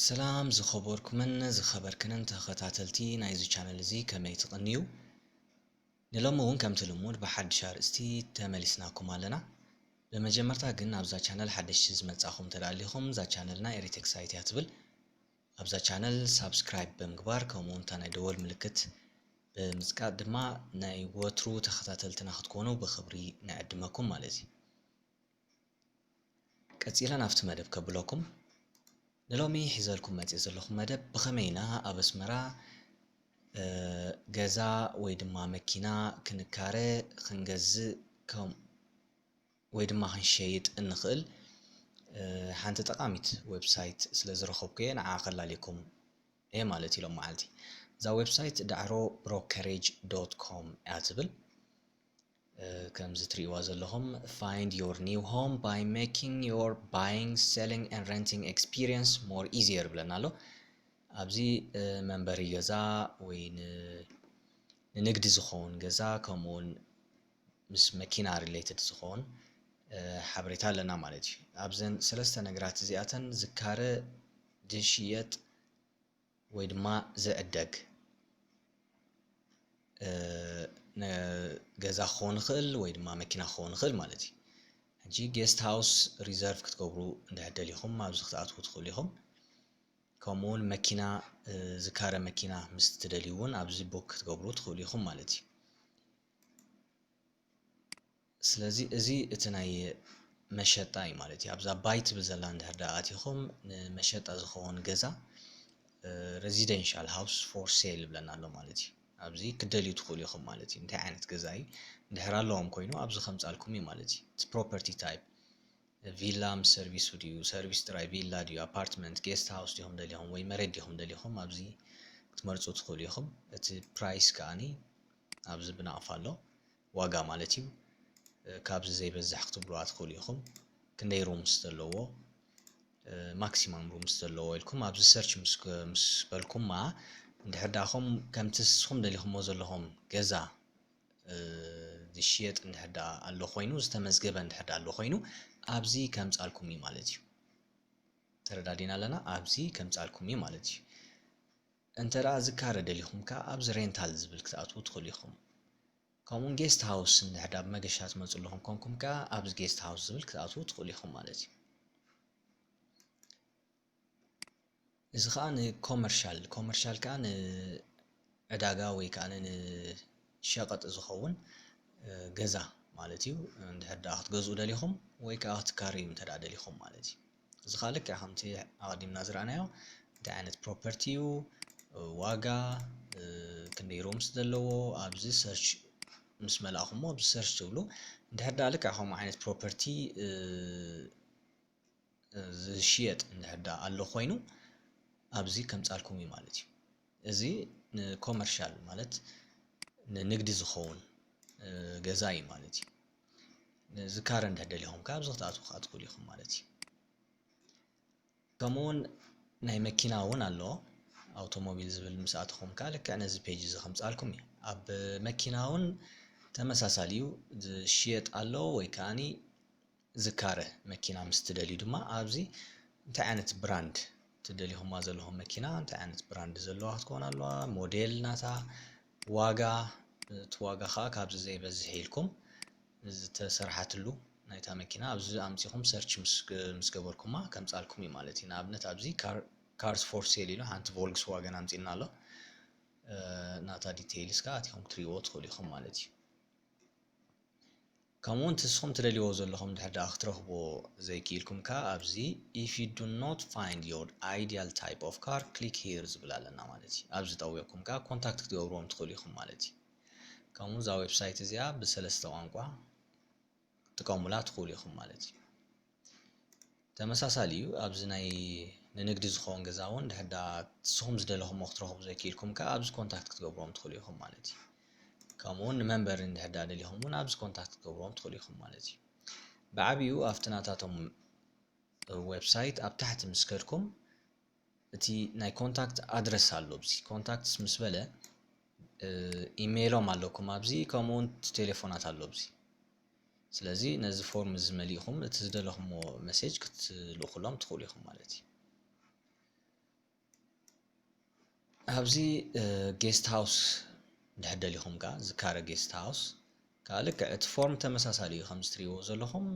ሰላም ዝኸበርኩምን ዝኸበርክንን ተኸታተልቲ ናይዚ ቻነል እዚ፣ ከመይ ትቕንዩ? ንሎሚ እውን ከምቲ ልሙድ ብሓድሽ ኣርእስቲ ተመሊስናኩም ኣለና። ብመጀመርታ ግን ኣብዛ ቻነል ሓደሽቲ ዝመጻኹም እንተ ደኣ ኣሊኹም፣ እዛ ቻነልና ኤሪቴክ ሳይት እያ ትብል። ኣብዛ ቻነል ሳብስክራይብ ብምግባር ከምኡ እውን እታ ናይ ደወል ምልክት ብምጽቃጥ ድማ ናይ ወትሩ ተኸታተልትና ክትኮኑ ብኽብሪ ንዕድመኩም ማለት እዩ። ቀጺለ ናብቲ መደብ ከብለኩም። ንሎሚ ሒዘልኩም መጽየ ዘለኹ መደብ ብኸመይ ኢና ኣብ ኣስመራ፣ እ፣ ገዛ ወይ ድማ መኪና ክንካረ፣ ክንገዝእ ከም-፣ ወይ ድማ ክንሸይጥ እንኽእል፣ እ፣ ሓንቲ ጠቓሚት ዌብሳይት ስለ ዝረኸብኩ እየ ንዓ ከላልየኩም እየ ማለት እዩ ሎም መዓልቲ። እዛ ዌብሳይት ዳዕሮ ብሮከሬጅ ዶት ኮም እያ ትብል። እ፣ ከምዚ ትርእይዋ ዘለኹም፣ "Find your new home by making your buying, selling and renting experience more easier" ይብለና ኣሎ። ኣብዚ፣ እ፣ መንበሪ ገዛ ወይ ን-፣ ንንግዲ ዝኸውን ገዛ፣ ከምኡውን ምስ መኪና ሪሌትድ ዝኸውን፣ እ፣ ሓበሬታ ኣለና ማለት እዩ። ኣብዘን ሰለስተ ነገራት እዚኣተን ዝካረ፣ ዝሽየጥ ወይ ድማ ዝዕደግ፣ እ፣ ነ-፣ ገዛ ክኸውን ይኽእል ወይ ድማ መኪና ክኸውን ይኽእል ማለት እዩ። ሕጂ ጌስት ሃውስ ሪዘርቭ ክትገብሩ እንድሕር ደሊኹም ኣብዚ ክትኣትዉ ትኽእሉ ኢኹም። ከምኡ እውን መኪና፣ እ፣ ዝካረ መኪና ምስ ትደልዩ እውን ኣብዚ ቡክ ክትገብሩ ትኽእሉ ኢኹም ማለት እዩ። ስለዚ እዚ እቲ ናይ መሸጣ እዩ ማለት እዩ። ኣብዛ ባይ ትብል ዘላ እንድሕር ደኣ ኣቲኹም ንመሸጣ ዝኸውን ገዛ፣ እ፣ ሬዚደንሻል ሃውስ ፎር ሴል ይብለና ኣሎ ማለት እዩ። ኣብዚ ክደልዩ ትኽእሉ ኢኹም ማለት እዩ። እንታይ ዓይነት ገዛ እዩ እንድሕር ኣለዎም ኮይኑ ኣብዚ ከምጻልኩም እዩ ማለት እዩ። እቲ ፕሮፐርቲ ታይፕ ቪላ ምስ ሰርቪሱ ድዩ፣ ሰርቪስ ጥራይ ቪላ ድዩ፣ ኣፓርትመንት፣ ጌስት ሃውስ ዲኹም ደሊኹም ወይ መሬት ዲኹም ደሊኹም ኣብዚ ክትመርጹ ትኽእሉ ኢኹም። እቲ ፕራይስ ከኣኒ ኣብዚ ብናቕፋ ኣሎ። ዋጋ ማለት እዩ። እ፣ ካብዚ ዘይበዝሕ ክትብልዋ ትኽእሉ ኢኹም። ክንደይ ሩምስ ዘለዎ፣ እ፣ ማክሲማም ሩምስ ዘለዎ ኢልኩም ኣብዚ ሰርች ምስ፣ ምስ በልኩማ፣ እንድሕር ደኣ ኸም-፣ ከምቲ ንስኹም ደሊኹምዎ ዘለኹም ገዛ፣ እ፣ ዝሽየጥ እንድሕር ደኣ ኣሎ ኾይኑ፣ ዝተመዝገበ እንድሕር ደኣ ኣሎ ኾይኑ፣ ኣብዚ ከምጻልኩም እዩ ማለት እዩ። ተረዳዲና ኣለና? ኣብዚ ከምጻልኩም እዩ ማለት እዩ። እንተ ደኣ ዝካረ ደሊኹም ከኣ ኣብዚ ሬንታል ዝብል ክትኣትዉ ትኽእሉ ኢኹም። ከምኡውን ጌስት ሃውስ እንድሕር ደኣ ብመገሻ ትመጹ ኣለኹም ኮንኩም ከኣ ኣብዚ ጌስት ሃውስ ዝብል ክትኣትዉ ትኽእሉ ኢኹም ማለት እዩ። እዚ ከኣ ንኮመርሻል፣ ኮመርሻል ከኣ ንዕዳጋ ወይ ከኣ ንሸቐጥ ዝኸውን፣ እ፣ ገዛ ማለት እዩ። እንድሕር ደኣ ክትገዝኡ ደሊኹም ወይ ከኣ ክትካረዩ እንተ ደኣ ደሊኹም ማለት እዩ። እዚ ከኣ ልክዕ ከምቲ ኣቐዲምና ዝረኣናዮ እንታይ ዓይነት ፕሮፐርቲ እዩ፣ ዋጋ፣ እ፣ ክንደይ ሩምስ ዘለዎ፣ ኣብዚ ሰርች ምስ መላእኹሞ፣ ኣብዚ ሰርች ትብሉ። እንድሕር ደኣ ልክዕ ከምኡ ዓይነት ፕሮፐርቲ፣ እ፣ እ፣ ዝሽየጥ እንድሕር ደኣ ኣሎ ኮይኑ፣ ኣብዚ ከምጻልኩም እዩ ማለት እዩ። እዚ ንኮመርሻል ማለት ንንግዲ ዝኸውን፣ እ፣ ገዛ እዩ ማለት እዩ። ዝካረ እንድሕር ደሊኹም ከኣ ኣብዚ ክትኣትዉ ከኣ ትኽእሉ ኢኹም ማለት እዩ። ከምኡውን ናይ መኪና እውን ኣሎ። ኣውቶሞቢል ዝብል ምስ ኣተኹም ከኣ ልክዕ ነዚ ፔጅ እዚ ከምጻልኩም እዩ። ኣብ መኪና እውን ተመሳሳሊ እዩ። ዝሽየጥ ኣሎ ወይ ከኣኒ ዝካረ መኪና ምስ ትደልዩ ድማ ኣብዚ እንታይ ዓይነት ብራንድ ትደሊኹማ ዘለኹም መኪና፣ እንታይ ዓይነት ብራንድ ዘለዋ ክትከውን ኣለዋ፣ ሞዴል ናታ፣ ዋጋ፣ እቲ ዋጋ ከኣ ካብዚ ዘይበዝሕ ኢልኩም ዝተሰርሓትሉ ናይታ መኪና ኣብዚ ኣምጺኹም ሰርች ምስ፣ ምስ ገበርኩማ ከምጻልኩም እዩ ማለት እዩ። ንኣብነት ኣብዚ ካር፣ ካርስ ፎር ሴል ኢሉ ሓንቲ ቮልክስዋገን ኣምጺእና ኣሎ። እ፣ ናታ ዲቴይልስ ከኣ ኣቲኹም ክትርእይዎ ትኽእሉ ኢኹም ማለት እዩ። ከምኡ እውን ንስኹም ትደልይዎ ዘለኹም እንድሕር ደኣ ክትረኽብዎ ዘይክኢልኩም ከኣ ኣብዚ if you do not find your ideal type of car, click here ዝብል ኣለና ማለት እዩ። ኣብዚ ጠዊቕኩም ከኣ ኮንታክት ክትገብርዎም ትኽእሉ ኢኹም ማለት እዩ። ከምኡ እዛ ዌብሳይት እዚኣ ብሰለስተ ቋንቋ ክትጥቀሙላ ትኽእሉ ኢኹም ማለት እዩ። ተመሳሳሊ እዩ። ኣብዚ ናይ ንንግዲ ዝኸውን ገዛ እውን እንድሕር ደኣ ንስኹም ዝደለኹምዎ ክትረኽቡ ዘይክኢልኩም ከኣ ኣብዚ ኮንታክት ክትገብርዎም ትኽእሉ ኢኹም ማለት እዩ። ከምኡ እውን ንመንበሪ እንድሕር ደኣ ደሊኹም እውን ኣብዚ ኮንታክት ክትገብርዎም ትኽእሉ ኢኹም ማለት እዩ። ብዓቢኡ ኣብቲ ናታቶም ዌብሳይት ኣብ ታሕቲ ምስ ከድኩም እቲ ናይ ኮንታክት ኣድረስ ኣሎ። ኣብዚ ኮንታክትስ ምስ በለ፣ እ፣ ኢሜይሎም ኣለኩም ኣብዚ፣ ከምኡ እውን እቲ ቴሌፎናት ኣሎ ኣብዚ። ስለዚ ነዚ ፎርም እዚ መሊእኹም እቲ ዝደለኹምዎ መሴጅ ክትልእኹሎም ትኽእሉ ኢኹም ማለት እዩ። ኣብዚ guest house ድሕር ደሊኹም ከኣ ዝካረ guest house ከኣ ልክዕ እቲ form ተመሳሳሊ እዩ። ከምዚ ትሪእዎ ዘለኹም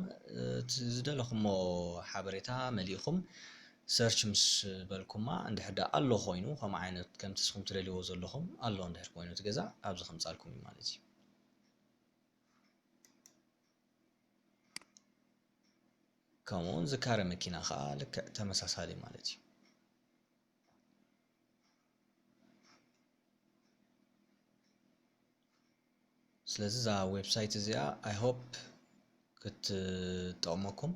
እቲ ዝደለኹሞ ሓበሬታ መሊእኹም search ምስ በልኩማ እንድሕር ደኣ ኣሎ ኮይኑ ከምኡ ዓይነት ከምቲ ንስኹም ትደልይዎ ዘለኹም ኣሎ እንድሕር ኮይኑ እቲ ገዛ ኣብዚ ከምጻልኩም እዩ ማለት እዩ። ከምኡውን ዝካረ መኪና ከኣ ልክዕ ተመሳሳሊ ማለት እዩ። ስለዚ እዛ website እዚኣ I hope ክትጠቕመኩም።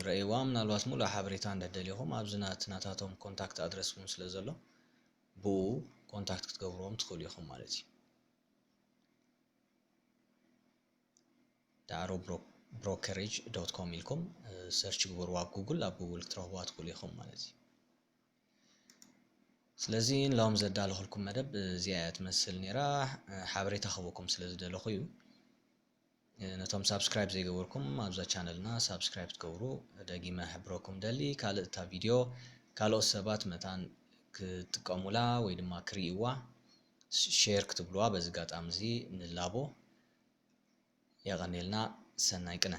ረእይዋ ምናልባት ሙሉእ ሓበሬታ እንድሕር ደሊኹም ኣብዚ ናት ናታቶም contact address እውን ስለ ዘሎ ብኡ contact ክትገብርዎም ትኽእሉ ኢኹም ማለት እዩ። ዳዕሮ brokerage dot com ኢልኩም search ግበርዋ ኣብ Google ኣብ Google ክትረኽብዋ ትኽእሉ ኢኹም ማለት እዩ። ስለዚ ንሎም ዘዳለኹልኩም መደብ እዚኣ እያ ትመስል ነይራ። ሓበሬታ ክህበኩም ስለ ዝደለኹ እዩ። ነቶም subscribe ዘይገበርኩም ኣብዛ channel ና subscribe ትገብሩ ደጊመ ሕብረኩም ደሊ። ካልእ እታ video ካልኦት ሰባት መታን ክጥቀሙላ ወይ ድማ ክርእይዋ share ክትብልዋ በዚ ኣጋጣሚ እዚ ንላቦ። የቐንየልና። ሰናይ ቅነ።